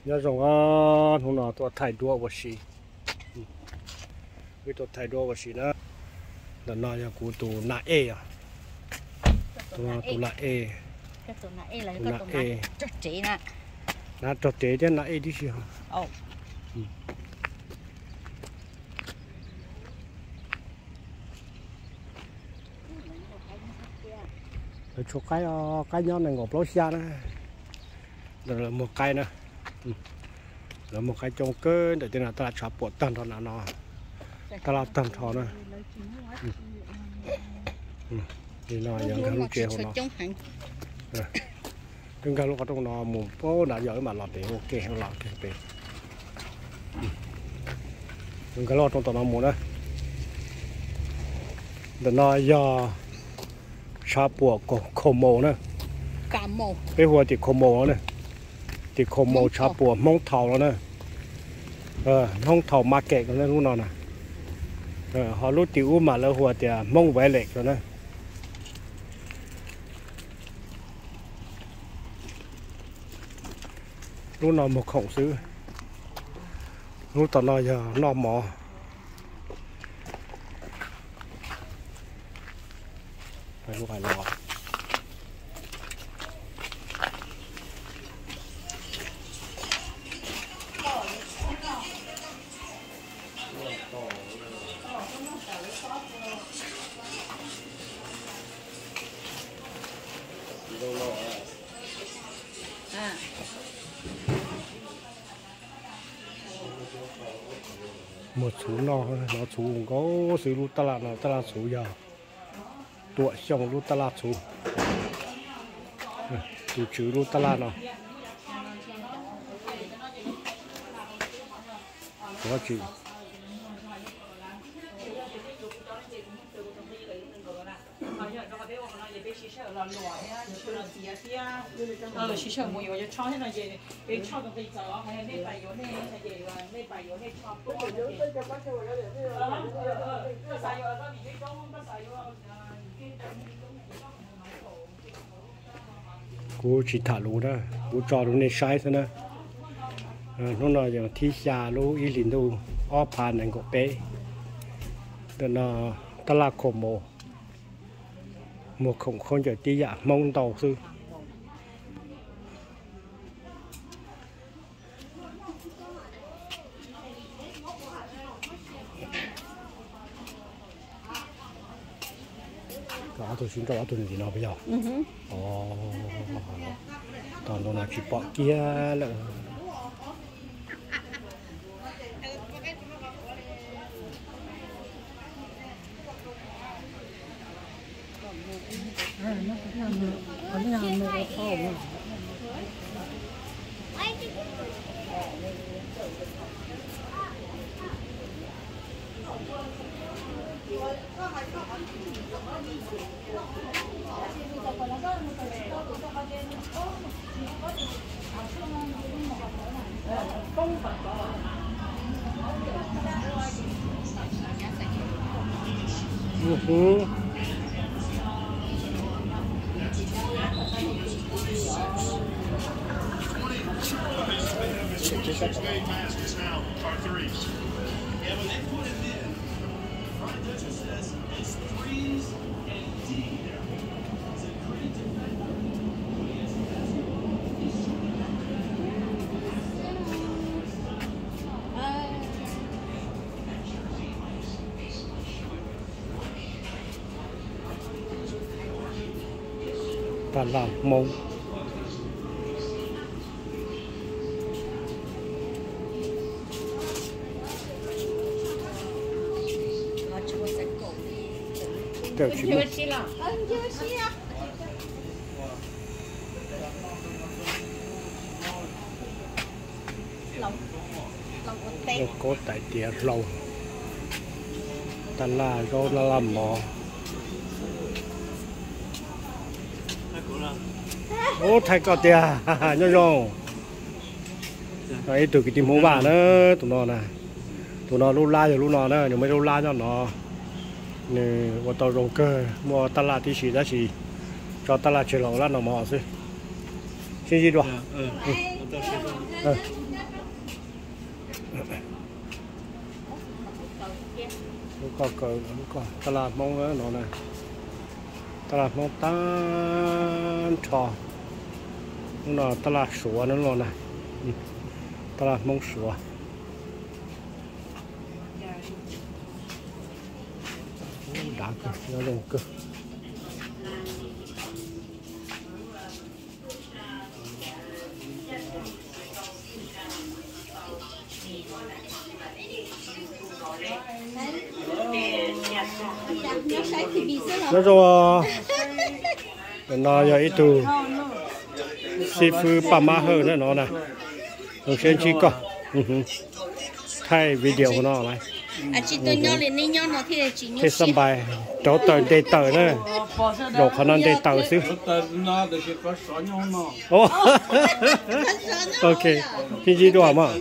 Nyob zoo, hnub no tuaj thaij duab ua si. Wb tuaj thaij duab ua si na. Ntawm no yog kuv tus nas ej os. Tus nas ej, tus nas ej. Nas rog rev thiab nas ej tib si. Lawv tshuav qaib, qaib nyob nees nkaum plaub xya na. Ntawm lawv muag qaib na. Lawv muag qaib coob kawg ntawm tej no, taj laj tshav puam tag nrho na no. Taj laj tag nrho na. Li no yog nkag lub tsev hauv no. Wb nkag lub qhov rooj no mus pab nrad yog wb mam los pem ua ke los pem. Nkag lub qhov rooj tom no mus na. Ntawm no yog tshav puam Khau Maus na. Peb hu ua tim Khau Maus no na. Tim Khau Maus tshav puam Hmoob Thaus no na. Hmoob Thaus market no na lub no na. Ho lub tim ub mas lawv hu ua tias Hmoob Valley no na. Lub no muag khoom xwb. Lub tom no yog noj mov. Muag txhuv noj, hnov txhuv nkaus xwb. Lub taj laj no taj laj txhuv yog Tuam Xyooj lub taj laj txhuv. Tus tswv lub taj laj no. Kuv tsis tham lus na, kuv tso rau nej saib xwb na. Hnub no yog thib xya lub ib hlis ntuj ob phav nees nkaum peb. Ntawm no taj laj Khau Maus, muag khoom khaub ncaws tib yam Hmoob ntau xwb. Ob tug sib nrauj ob tug ntxiv no puas yog? Tos ntu no tsis pom kiag lawm. Taj laj Hmoob. Lauj kaub tais diav hlau, taj laj zaub, taj laj mov. Ub, thaij koj tiag, nyob zoo. Ib tug kwv tij Hmoob Vaj na, tus no na. Tus no lub lab yog lub no na, nws muaj ib lub lab nyob no. Nws ua tau zoo kawg, muaj taj laj tib si tab sis tso taj laj tseg los ua lab noj mov xwb. Sib ntsib dua. Lub ko kaw, lub ko taj laj Hmoob no na. Taj laj Hmoob tag nrho. Lub no taj laj Suav no los na. Taj laj Hmoob Suav. Dav kawg, nyob zoo kawg. Nyob zoo. No yog ib tug xib fwb Paj Mab Hawj na no na. Zoo siab ntsib koj. Thaij video no lawm. Thiaj xab npais rauv taws nte taws na. Zaum qhov no nte taws xwb. Ok, sib ntsib dua mog.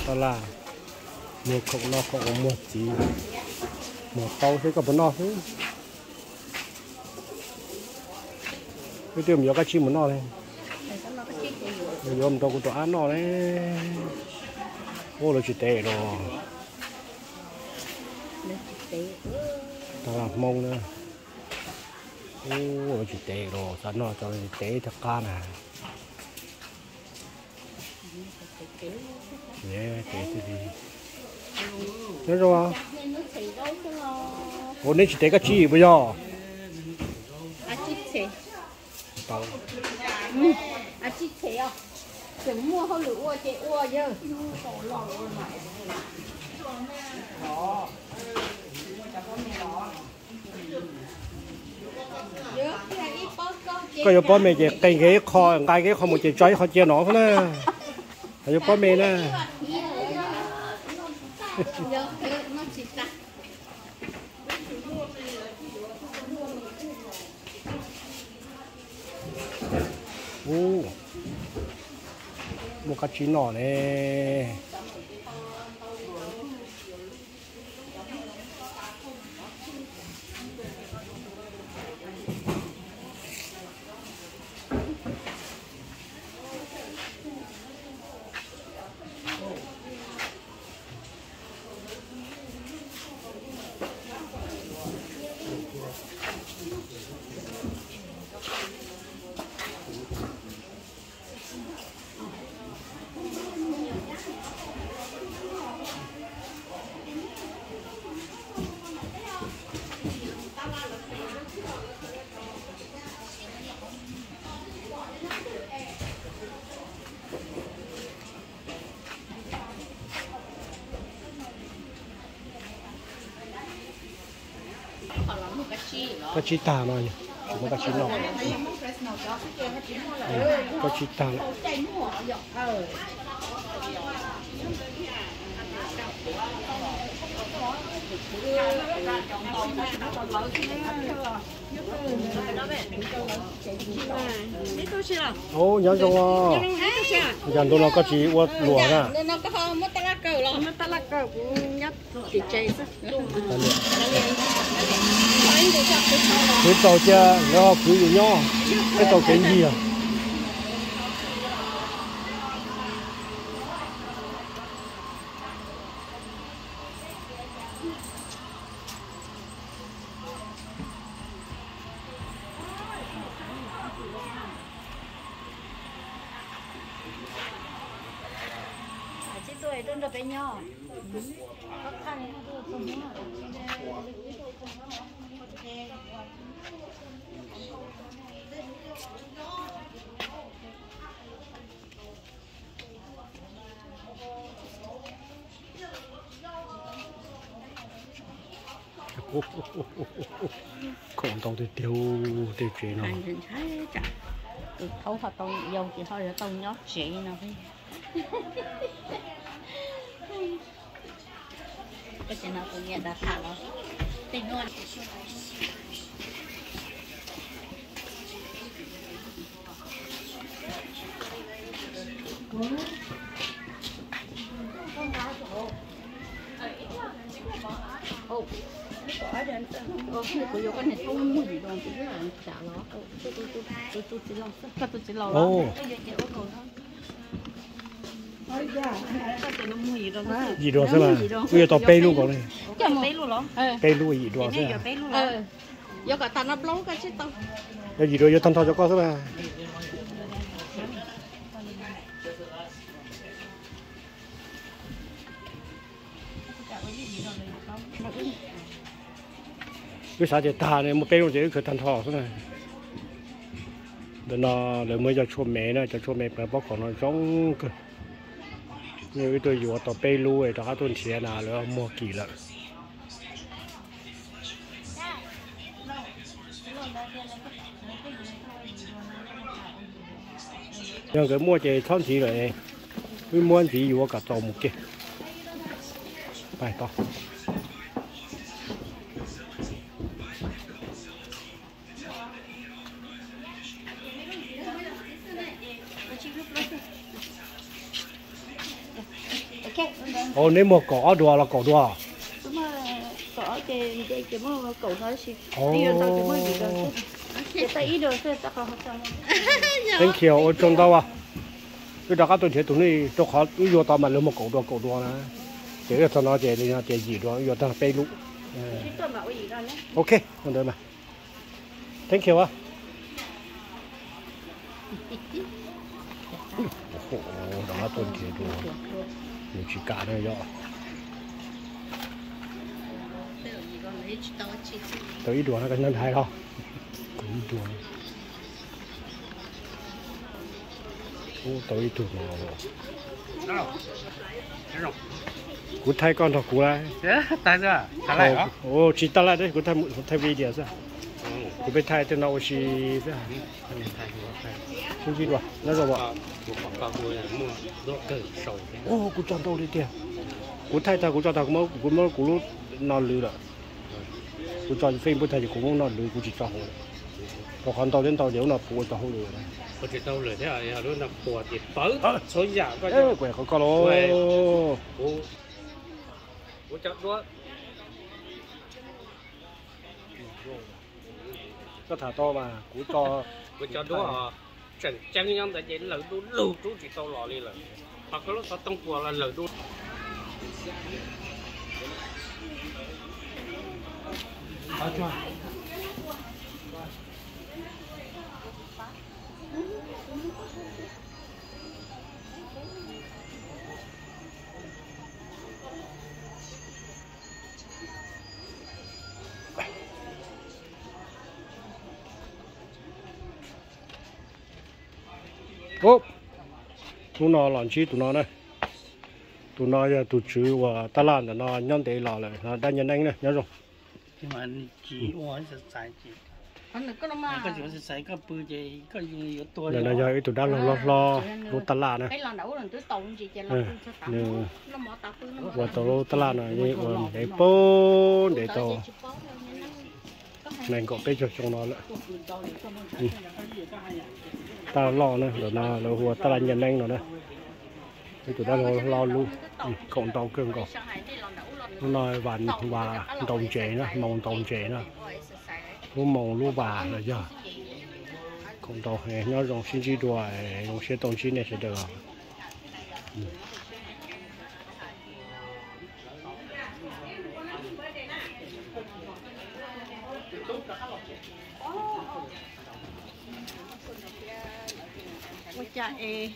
Tab laj muag khoom noj, khoom muag txiv, muag taub xwb, koj puas noj xwb? Twb twb mus yuav kab tsib mus noj ne. Yuav mus rau kuv tus ab noj ne. Ua lawv tsis tev los. Tab laj Hmoob na. Ua lawv tsis tev los, xav noj cov tsis tev thiaj qab na. Nyob zoo. Ua neb tsis tev kab tsib puas yog? Koj yuav pob me ces qe nkaus ib qho, nqa nkaus ib qho mus ces tso ib qho cia no xwb na. Yuav pob me na. Ub, muaj kab tsib noj ne. Kab tsib tag no, tsis muaj kab tsib noj. Kab tsib tag lawm. Ub, nyob zoo os. Cas ntu no koj tsis ua luam na? Kwv tau cia lawv ho kwv yus nyob, peb tau kev ncig. Khoom ntau tiag tiag tej tsev no. Tus thaub ho tau yau ces ho yuav tau nyob tsev no. Koj tsev no kuv niam dav tham los tej nuj. Kuv yuav koj niag tub muag yim dos ntxiv xwb, tsam los koj tus txiv laus, koj tus txiv laus los. Yim dos xwb mas, wb yuav tau peb lub nkaus li. Peb lub yim dos xwb. Yuav kom tag no plaub koj tsib tau. Yog yim dos yuav tag nrho rau koj xwb mas. Wb xav tias tag ne, muaj peb lub ces wb khaws tag nrho xwb na. Ntawm no lawv muaj cov tshuaj me na, cov tshuaj me pleev pob khaum no zoo kawg. Wb tuaj yuav tau peb lub rov qab tuaj nrhiav na, lawv muag kim lawm. Yog nkawd muaj ces txhob ntxiv lawm, wb muab ntxiv yuav kom txaus mus kiag. Ov, neb muag kaum ob dua los kaum dua? Thank you, ua tsaug ntau. Wb rov qab tuaj nrhiav tus nej rau qhov wb yuav tau mas lawv muag kaum dua kaum dua na. Ces wb txog no ces tias yim dua, wb yuav tag peb lub. Ok, ua ntawd mas. Thank you. Rov qab tuaj nrhiav dua, nws tsis kam na yog. Tau ib dua no, koj nyob nthav hais los. Ib dua. Ub, tau ib tug no. Kuv thaij koj nrog kuv na. Tsis taj laj, kuv thaij video xwb. Kuv pheej thaij tej no ua si xwb. Sib ntsib dua, nyob zoo os. Ub, kuv tso ntau li tiag. Kuv thaij tag kuv tso tag, kuv muab kuv lub no lwv lawm. Kuv tso Facebook tag ces kuv muab no lwv, kuv tsis tso hauv lawm. Rau qhov ntau thiab ntau ces lub no puv ua tau hauj lwm. Kuv tsis tau hauj lwm thiab, lub no puas ces pawv txhua yam. Kuv qhov koj los. Koj tham tau mas kuv tso, kuv cov duab tseem ceeb nyob ntawd ces lawv du lug rub tsis tau los li lawm. Ho koj lub xov tooj puas los lawv du. Ub, hnub no los ntsib tus no na. Tus no yog tus tswv uas tab laj ntawm no nyob ntev los lawm, dab Nyab Neeb na, nyob zoo. Ntawm no yog ib tug dab laug hlob hlob lub tab laj na. Nws ua tau lub tab laj no yeej ua ntev poob ntev tau nees nkaum peb caug xyoo no lawm. Tab laj loj na, ntawm no lawv hu ua tab laj Nyab Neeb no na. Ib tug dab laug hlob lub, khoom ntau kawg nkaus. Hnub no vas ntaus ntses na, moos ntaus ntses na. Lub moos lub vas los yog khoom ntau heev. Nyob zoo sib ntsib dua, zoo siab tau ntsib nej sawv daws. Ua cas es